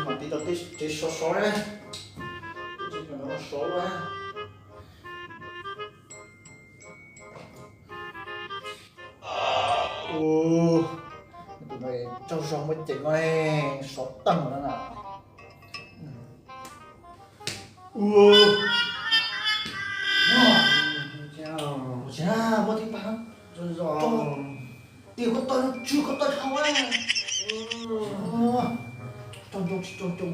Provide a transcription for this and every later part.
Tib tau tej tsev sov sov na, tsev sov sov na. Tus no tsaug zog muaj ceem no, sov tag no na. Ua, ua cas muaj tib pab, tig koj toj, tsw koj toj hau na. Coj ncoo tsis coj ncoo,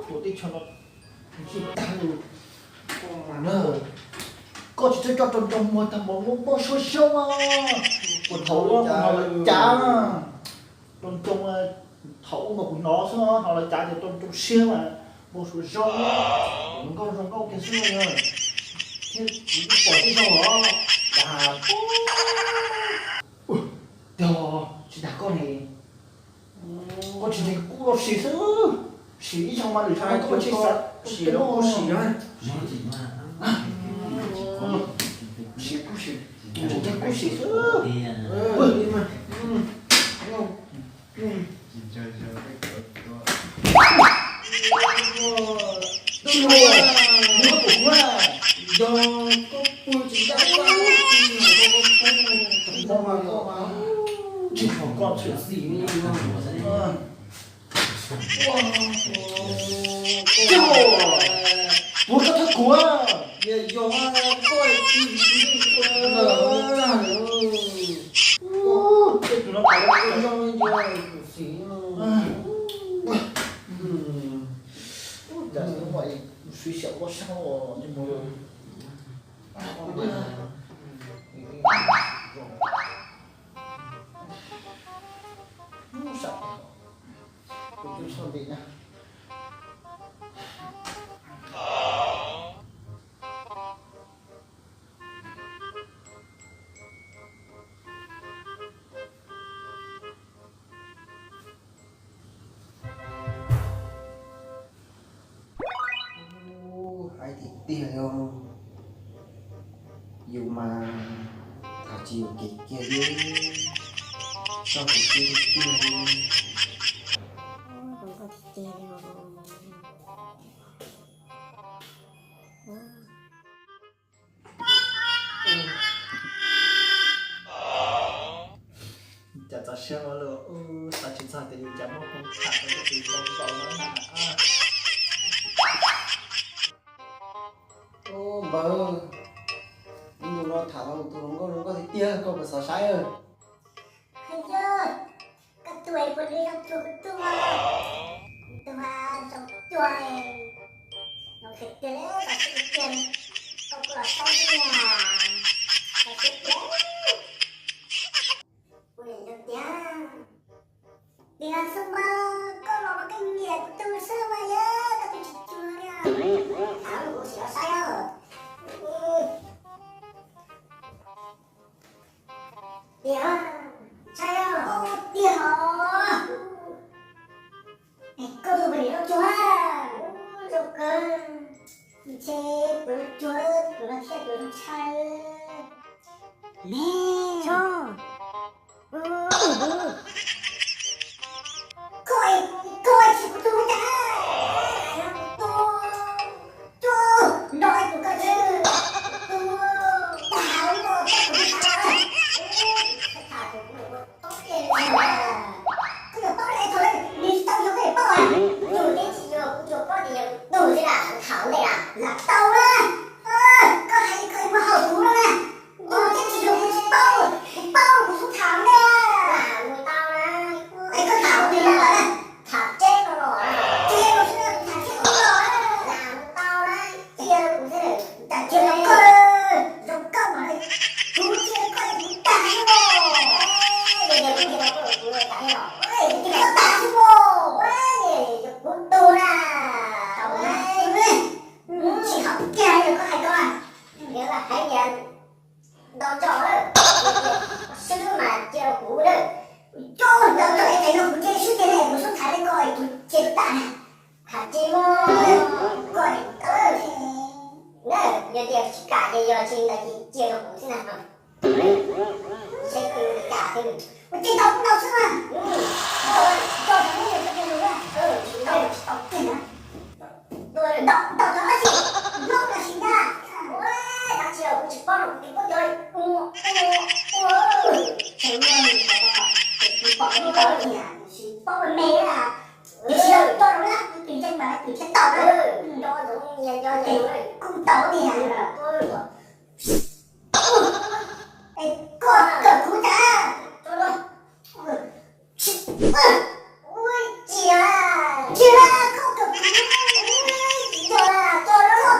tuam teb chaws no tsis tag li. Koj tsis txhob coj cov ncoo muag tag npaum no, npau suav zoo os. Kuv thaum ub hnov lawv cav, cov ncoo thaum ub mas kuv hnov xwb, hnov lawv cav tias cov ncoo siab mas npau suav zoo, nkauj zoo nkauj kiag xwb na. Thiab kuv twb pom tej zaug os, dag, tiag tsis dag koj ne. Koj tsis nrhiav kuv los sim xwb, sim ib zaug mas lwm zaug koj tsis xav sim los kuj sim na. Sim kuj sim, tsis nrhiav kuj sim xwb. Tsis pom koj tshwm sim li. Puag koj thab kuv. Tej tus no pom zoo li tus xim no. Cas xwb, mus swv xyaum loj sab os, nej mus. Ub, sam, kuv tus tsho ntim na. Ub, haib tiag tiag li. Yus mas tham tsis yuam kev kiag li, txog kev kiag tiag tiag li. Ub, zoo nkauj tiag tiag li os. Cas txaus siab ua luaj, xav tsis txog tias yus cas muaj hmoo tham rau tus zoo nkaus no na. Ub, npawg, ib ntus no tham tau tus hluas nkauj zoo nkauj tiag tiag, koj puas xav saib? Yog, koj tus puas zoo cuag kuv tus, kuv tus zoo cuag, no qhia tiag li, koj xav tiag, koj kuj los saib xwb na, koj xav tiag. Kuv niam yog tiag, tiag xwb mas koj los mas koj nyiam kuv tus xwb mas yog koj tus tsis cuag li, tham kuv sim los saib os. Tiag, saib os, tiag os. Es koj tus pem zoo cuag, zoo kawg. Ntshe kuv zoo cuag, kuv no thiaj kuv zoo tshaj. Me, koj, koj tsis kuv tus cas, kuv tus, tus no kuv koj tsis tus, tas no koj kuv tsis tas. Koj yuav paub lawm thaum nws tsis tau yog koj yuav paub, yus twb tsis yog kuv tsuas paub tias yog kuv tus xwb na, kuv tham ntej na lam tau na. Koj hais li koj yuav muab haum kuv no na, yus twb tsis yog kuv tsis paub, kuv paub kuv xub tham ntej na. Mus tau na. Es koj tham ua twg no los na? Tham teb no los, teb no xwb na, kuv tham teb ub los na. Mus tau na, cia kuv xwb, cas cia rau koj, zoo koj mas, kuv cia rau koj kuv tag xwb os. Yog kuv cia rau koj kuv tag xwb os, kuv cia rau koj tag xwb os, yog kuv tus na. Tsis haum kiag li koj hais ko, niam hais tias nto nco lawm, sib hlub mas cia rau kuv na. Coj nto nco es no kuv cia li swb tiag ne, kuv xub tham li ko kuv cia li tas na. Tham tsis muaj koj na, yog tias tsis kam ces yog tsis ntawd ces cia rau kuv xwb na. Seb koj yuav li cas thiab. Kuv cia tau kuv tau xwb mas. Tsis tau, tsis tau kiag. thiab tau na. Kuj tau tiag. Es koj kawm kuv cas? Ua tsis, tsis, koj kawm kuv, tsis yog, tso los.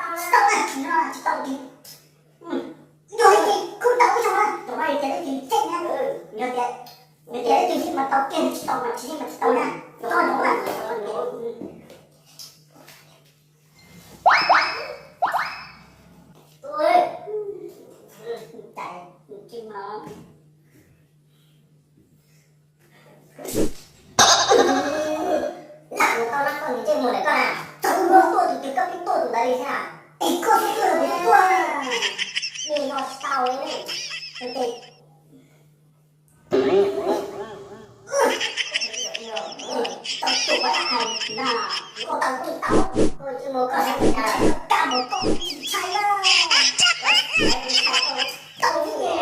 Tsis tau na, tsis tau, tsis tau. Yog li ces kuj tau ib zaug na, zaum no yog tias leej twg cheem na, yog tias, yog tias leej twg yeej mas tau kiag, tsis tau mas tsis yeej mas tsis tau na. Tso zaum na. Lam mus tau na koj nws ntsej muag ntawm koj na, txog hnub tuaj tus twg koj pheej tuaj tus ntawd li thiab. Es koj xub tuaj los kuv tuaj na. Nim no tsis tau li ne. Tes tau tus ua dab hais na, koj tau kuj tau, koj ntsej muag koj saib kuv na, koj kaj mus koj tsis ntshai na. Tau thiab.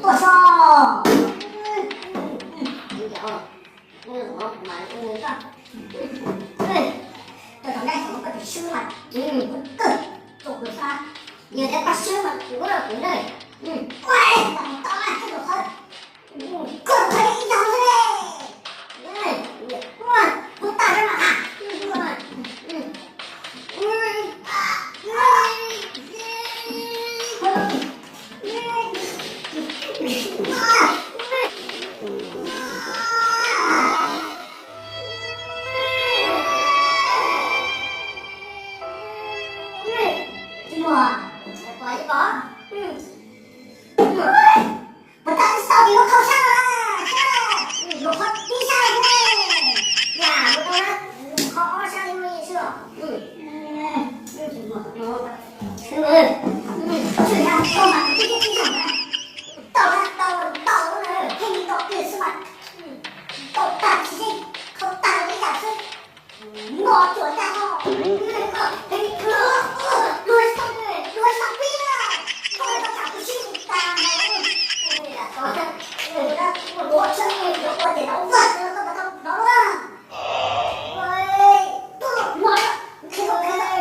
Tuaj so. Rau tom ntej thaum no koj tsis swb mas kuv kawg rau kuv xwb. Yog tias koj swb mas kuv muab rau kuv na. Ua, tau tau na, koj tus qhov, koj tus qhov ib zaug xwb ne. Kuv tag rau mas. Tsis muaj, pom ib pom. Puas tau tib tau tim lub khau sab no na, sab, lub khau tib sab xwb ne. Yam puas tau na, khau ob sab li no xwb os. Tau na, tau, tau, tau, tau, tau, tau, tau, tau tag tsis yeej, khau tag li yam xwb. Mos cuam ntag ho. Luag xyov pib na, koj tau tham kuv sib tus tas no. Ua tsheb ua ces tau vaj koj tau no na. Tuaj los mos, qhia tau qhia tau.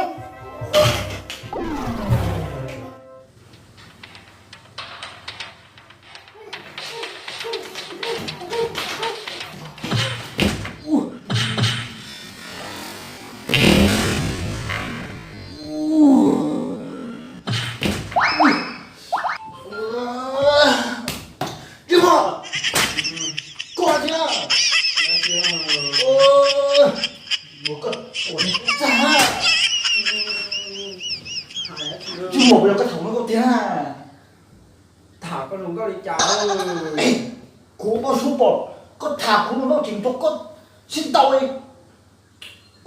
Koj thiab, koj thiab, ua koj ua tag. Tsis muaj, puas yog koj tham hluas nkauj tiag? Tham koj hluas nkauj li cas? Kuv npau suav pom koj tham kuv hluas nkauj tseem nrog koj sib ntaus li.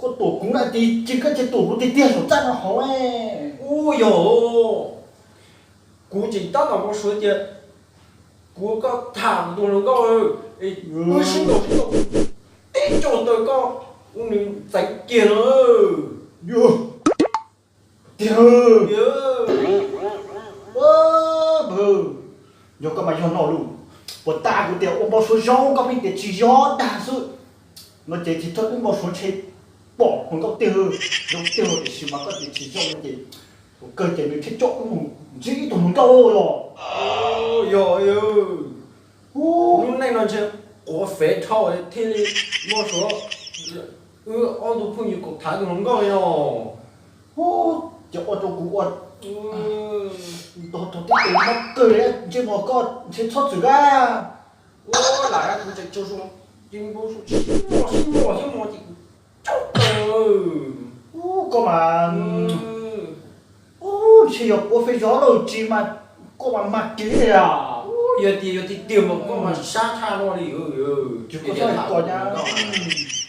Koj tuam kuv na, ces koj tsis tuam kuv tiag tiag saum txaj no hauv. Ua yog, kuv tseem tab tom npau suav tias kuv koj tham kuv tus hluas nkauj, wb sib ntaus sib ntaus, tib co taw koj ua nws txeev kiag no. Tiag, yog koj mas yog no lus, puas tas kuv tias ua npau suav zoo koj pheej tias tsis yog dag xwb. No ces tsis txhob wb npau suav ntshe pom hluas nkauj tiag, zoo tiag tiam sis mas koj tias tsis zoo no ces ua kawg ces nws thiaj coj wb mus ntsib ib tug hluas nkauj los. Yog, lub neej no ntshe quav fev dhau thiaj li npau suav wb ob tug phooj ywg koom tham tus hluas nkauj li os. Ces ua rau kuv ua ntog tog tib tes mob kawg li, ntsej muag koj ntshe txhob txwm dab. Ua lam kuv tseem tsaug zog, ces npau suav sib muag sib muag sib muag ces kuv tsaug kawg. Ub, koj mas, ub, ntshe yog quav fev zog lawm tsis mas koj mas mag kiag li os. Yog tias yog tiag tiag mas koj mas sab tshaj no li. Tsis koj txhob hais koj nyab,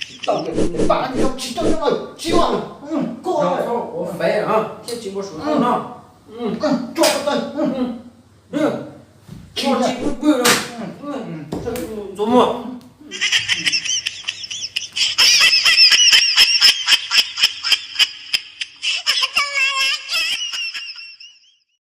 tsis tau tias kuv vam yog tsis tau nyob lawm tsis ua koj quav fev thiab tsis npau suav no. Tso koj tawg. Tsis pw pw no. Ntxuav muag.